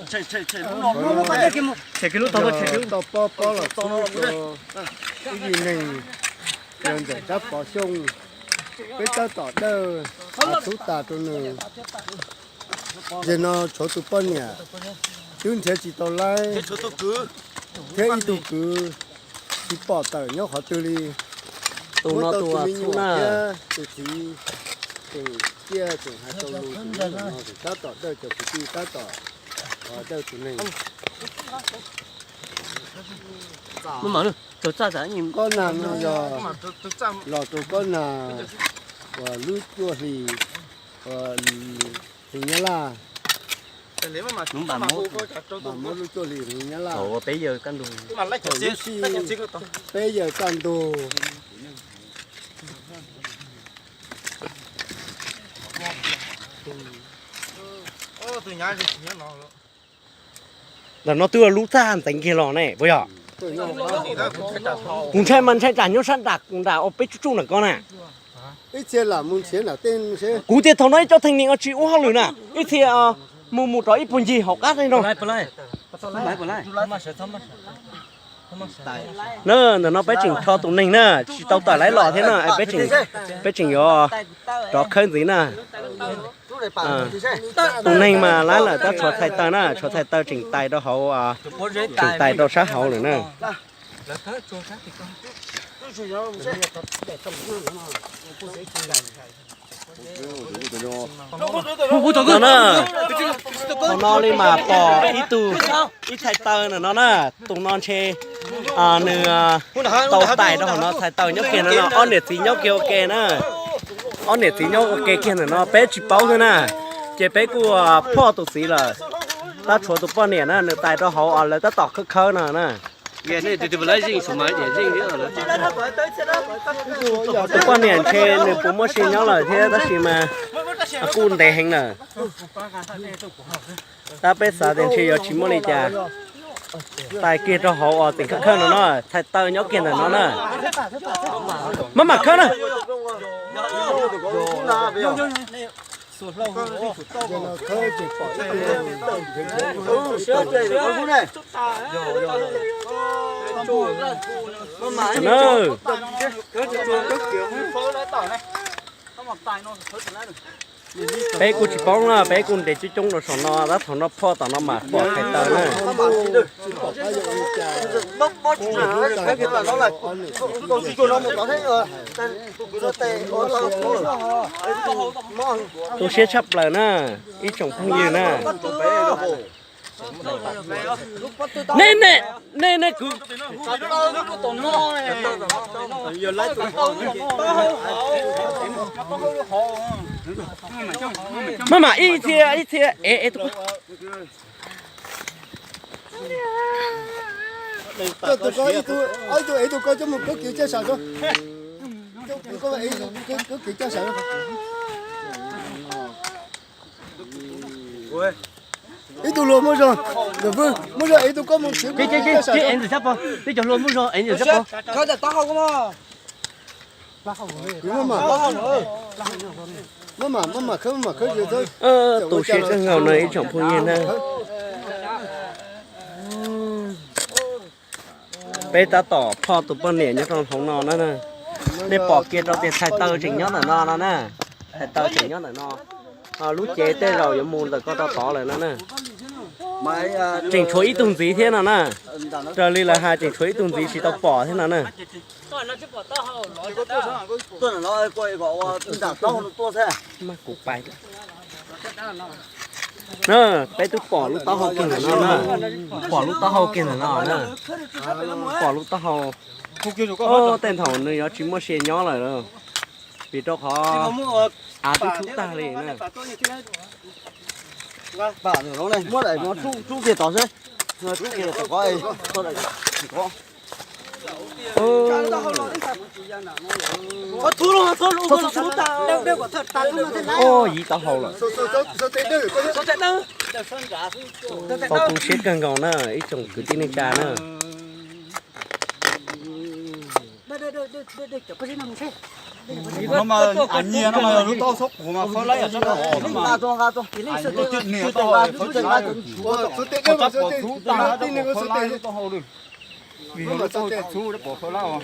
Tshem kiag lub tog, tshem kiag lub tog. Toj pob pob los txhub rau ib yim neeg, yog ntawm Tsab Pov Xyooj, peb tab tom dawj, txhub tas rau nws. Zem no tshuav tus poj niam twb nrhiav tsis tau laib, thiab ib tug kwv tsis pom tawm nyob qhov twg li. Tus no tus me nyuam thiab tus txiv tseem ciaj tseem hais tau lus, tab tom dawj cov kwv tij tab tom dawj tus neeg. Kob nag no yog los rau kob nag uas lub cuaj hlis, hlis Nyab Laj, mam muab lub cuaj hlis hlis Nyab Laj, thaum lub sij peb yawg kaj ntug. Ntawm no twb lub txaj ntxeev kiag los ne puas yog? Kuv ntshai mas ntshai tsam nyob sab nram, nram peb tsuj tsuj nram ko na. Kuv tias thaum no ib co theej niam tsis ua hauj lwm na, ib txhia mus mus rau ib puag ncig hauv qab no. Na, ntawm no peb tseem rho tus neeg na, tsis tau tawm laib los thiab na, peb tseem, peb tseem yuav rov khawb ntxiv na. Tus neeg mas laib lawm, tab tshuav txhais taw na, tshuav txhais taw tseem tais rau hauv, tseem tais rau sab hauv lawm na. No na, hauv no li mas pom ib tug, ib txhais taw ntawm no na, tus no ntshe nws tau tais rau hauv no, txhais taw nyob kiag ntawm no, ob niam txiv nyob kiag ua ke na. Ob niam txiv nyob ua ke kiag ntawm no peb tsis paub xwb na, ces peb kuj phoj tus txiv lawm, tab tshuav tus poj niam na nws tais rau hauv lawv tab tom khawb khawb no na. Tus poj niam ntshe nws puas muaj sia nyob lawm thiab tab sis mas kuj ntev heev lawm. Tab peb xav tias ntshe yuav tsis muaj li cas. Tais kiag rau hauv os, tseem khawb khawb no no, txhais taw nyob kiag ntawm no na. Maj mam khawb na. Peb kuj tsis paub na, peb kuj nres coob coob rau saum no, tab thaum no phoj tom no mas pom txhais taw na. Tu siab tshaj plaws na, ib tsoom phooj ywg na. Nej, nej, nej, nej kwv. Maj mam ib txhia ib txhia ev ev tus ko. Tus ko ev tus ko coj mus kawb kev caj sam tso. Kawb kev caj sam. Ib tug hluas muaj zog, muaj zog ev tus ko mus kawb kev caj sam. Tus hluas muaj zog ev tus ko. Maj mam, maj mam khawb, maj mam khawb. Tu siab kawg nkaus no ib tsoom phooj ywg na. Peb tab tom phoj tus poj niam nyob rau hauv no na. Nej pom kiag rau tias txhais taw tseem nyob ntawm no no na. Txhais taw tseem nyob ntawm no. Lub cev tej zaum yuav mus ntawm ko rau tod lawm no na. Tseem tshuav ib tug ntxiv thiab no na. Raws li lawv hais tseem tshuav ib tug ntxiv tsis tau pom thiab no na. Maj kuv pais. Na, peb twb pom lub taub hau kiag ntawm no na. Pom lub taub hau kiag ntawm no na. Pom lub taub hau. Tej thaum nws yuav tsis muaj sia nyob lawm, vim rau qhov av twb tshub tag li na. Ua, yiv taub hau lawm. Tau tu siab kawg nkaus na ib tsoom kwv tij neej tsa na. No mas a nyias no mas lub taub hau txhob quav mas fawb laib, tsab taub hau no mas, nias taub hau fawb tsis laib, tsab pom txhub tag, tsab pom fawb laib lub taub hau lawm. Vim lub taub hau txhub tsab pom fawb laib os.